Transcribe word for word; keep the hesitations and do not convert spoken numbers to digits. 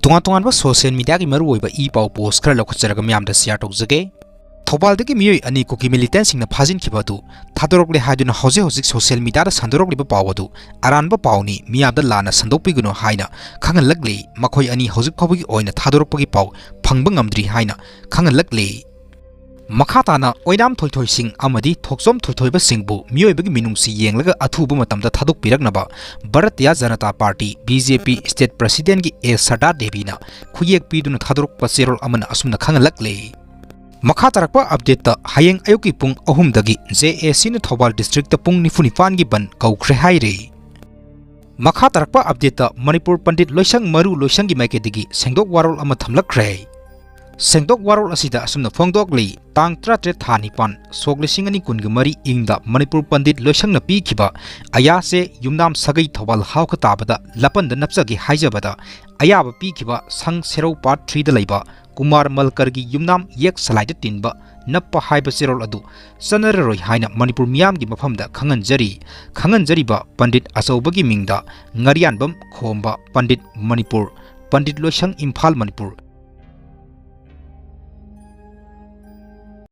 ꯇꯣꯉꯥꯟ ꯇꯣꯉꯥꯟꯕ social mediaꯒꯤ ꯃꯔꯨꯑꯣꯏꯕ ꯏ ꯄꯥꯎ post ꯈꯔ ꯂꯧꯈꯠꯆꯔꯒ ꯃꯤꯌꯥꯝꯗ share ꯇꯧꯖꯒꯦ꯫ ꯊꯧꯕꯥꯜꯗꯒꯤ ꯃꯤꯑꯣꯏ ꯑꯅꯤ ꯀꯨꯀꯤ militantꯁꯤꯡꯅ ꯐꯥꯖꯤꯟꯈꯤꯕ ꯑꯗꯨ ꯊꯥꯗꯣꯔꯛꯂꯦ ꯍꯥꯏꯗꯨꯅ ꯍꯧꯖꯤꯛ ꯍꯧꯖꯤꯛ social mediaꯗ ꯁꯟꯗꯣꯔꯛꯂꯤꯕ ꯄꯥꯎ ꯑꯗꯨ ꯑꯔꯥꯟꯕ ꯄꯥꯎꯅꯤ, ꯃꯤꯌꯥꯝꯗ ꯂꯥꯟꯅ ꯁꯟꯗꯣꯛꯄꯤꯒꯅꯨ ꯍꯥꯏꯅ ꯈꯪꯍꯜꯂꯛꯂꯤ꯫ ꯃꯈꯣꯏ ꯑꯅꯤ ꯍꯧꯖꯤꯛ ꯐꯥꯎꯕꯒꯤ ꯑꯣꯏꯅ ꯊꯥꯗꯣꯔꯛꯄꯒꯤ ꯄꯥꯎ ꯐꯪꯕ ꯉꯝꯗ꯭ꯔꯤ ꯍꯥꯏꯅ ꯈꯪꯍꯜꯂꯛꯂꯤ꯫ ꯃꯈꯥ ꯇꯥꯅ ꯑꯣꯏꯅꯥꯝ ꯊꯣꯏꯊꯣꯏꯁꯤꯡ ꯑꯃꯗꯤ ꯊꯣꯛꯆꯣꯝ ꯊꯣꯏꯊꯣꯏꯕꯁꯤꯡꯕꯨ ꯃꯤꯑꯣꯏꯕꯒꯤ ꯃꯤꯅꯨꯡꯁꯤ ꯌꯦꯡꯂꯒ ꯑꯊꯨꯕ ꯃꯇꯝꯗ ꯊꯥꯗꯣꯛꯄꯤꯔꯛꯅꯕ Bharatiya Janata party, BJP, state presidentꯒꯤ ꯑꯦ ꯁꯔꯗꯥ ꯗꯦꯕꯤꯅ ꯈꯨꯌꯦꯛ ꯄꯤꯗꯨꯅ ꯊꯥꯗꯣꯔꯛꯄ ꯆꯦꯔꯣꯜ ꯑꯃꯅ ꯑꯁꯨꯝꯅ ꯈꯪꯍꯜꯂꯛꯂꯤ꯫ ꯃꯈꯥ ꯇꯥꯔꯛꯄ updateꯇ ꯍꯌꯦꯡ ꯑꯌꯨꯛꯀꯤ ꯄꯨꯡ ꯑꯍꯨꯝꯗꯒꯤ JACꯅ ꯊꯧꯕꯥꯜ districtꯇ ꯄꯨꯡ ꯅꯤꯐꯨ ꯅꯤꯄꯥꯟꯒꯤ ꯕꯟ ꯀꯧꯈ꯭ꯔꯦ ꯍꯥꯏꯔꯤ꯫ ꯃꯈꯥ ꯇꯥꯔꯛꯄ updateꯇ ꯃꯅꯤꯄꯨꯔ ꯄꯟꯗꯤꯠ ꯂꯣꯏꯁꯪ ꯃꯔꯨ ꯂꯣꯏꯁꯪꯒꯤ ꯃꯥꯏꯀꯩꯗꯒꯤ ꯁꯦꯡꯗꯣꯛ ꯋꯥꯔꯣꯜ ꯑꯃ ꯊꯝꯂꯛꯈ꯭ꯔꯦ꯫ ꯁꯦꯡꯗꯣꯛ ꯋꯥꯔꯣꯜ ꯑꯁꯤꯗ ꯑꯁꯨꯝꯅ ꯐꯣꯡꯗꯣꯛꯂꯤ, ꯇꯥꯡ ꯇꯔꯥꯇꯔꯦꯠ ꯊꯥ ꯅꯤꯄꯥꯟ, ꯁꯣꯛ ꯂꯤꯁꯤꯡ ꯑꯅꯤ ꯀꯨꯟꯒ ꯃꯔꯤ ꯏꯪꯗ ꯃꯅꯤꯄꯨꯔ ꯄꯟꯗꯤꯠ ꯂꯣꯏꯁꯪꯅ ꯄꯤꯈꯤꯕ ꯑꯌꯥꯁꯦ ꯌꯨꯝꯅꯥꯝ ꯁꯥꯒꯩ ꯊꯧꯕꯥꯜ ꯍꯥꯎꯈ ꯇꯥꯕꯗ ꯂꯥꯄꯟꯗ ꯅꯞꯆꯒꯦ ꯍꯥꯏꯖꯕꯗ ꯑꯌꯥꯕ ꯄꯤꯈꯤꯕ ꯁꯪ ꯁꯦꯔꯧ part threeꯗ ꯂꯩꯕ ꯀꯨꯃꯥꯔ ꯃꯜꯀꯔꯒꯤ ꯌꯨꯝꯅꯥꯝ ꯌꯦꯛ ꯁꯂꯥꯏꯗ ꯇꯤꯟꯕ ꯅꯞꯄ ꯍꯥꯏꯕ ꯆꯦꯔꯣꯜ ꯑꯗꯨ ꯆꯠꯅꯔꯔꯣꯏ ꯍꯥꯏꯅ ꯃꯅꯤꯄꯨꯔ ꯃꯤꯌꯥꯝꯒꯤ ꯃꯐꯝꯗ ꯈꯪꯍꯟꯖꯔꯤ꯫ ꯈꯪꯍꯟꯖꯔꯤꯕ ꯄꯟꯗꯤꯠ ꯑꯆꯧꯕꯒꯤ ꯃꯤꯡꯗ ꯉꯥꯔꯤꯌꯥꯟꯕꯝ ꯈꯣꯝꯕ ꯄꯟꯗꯤꯠ ꯃꯅꯤꯄꯨꯔ, ꯄꯟꯗꯤꯠ ꯂꯣꯏꯁꯪ ꯏꯝꯐꯥꯜ ꯃꯅꯤꯄꯨꯔ,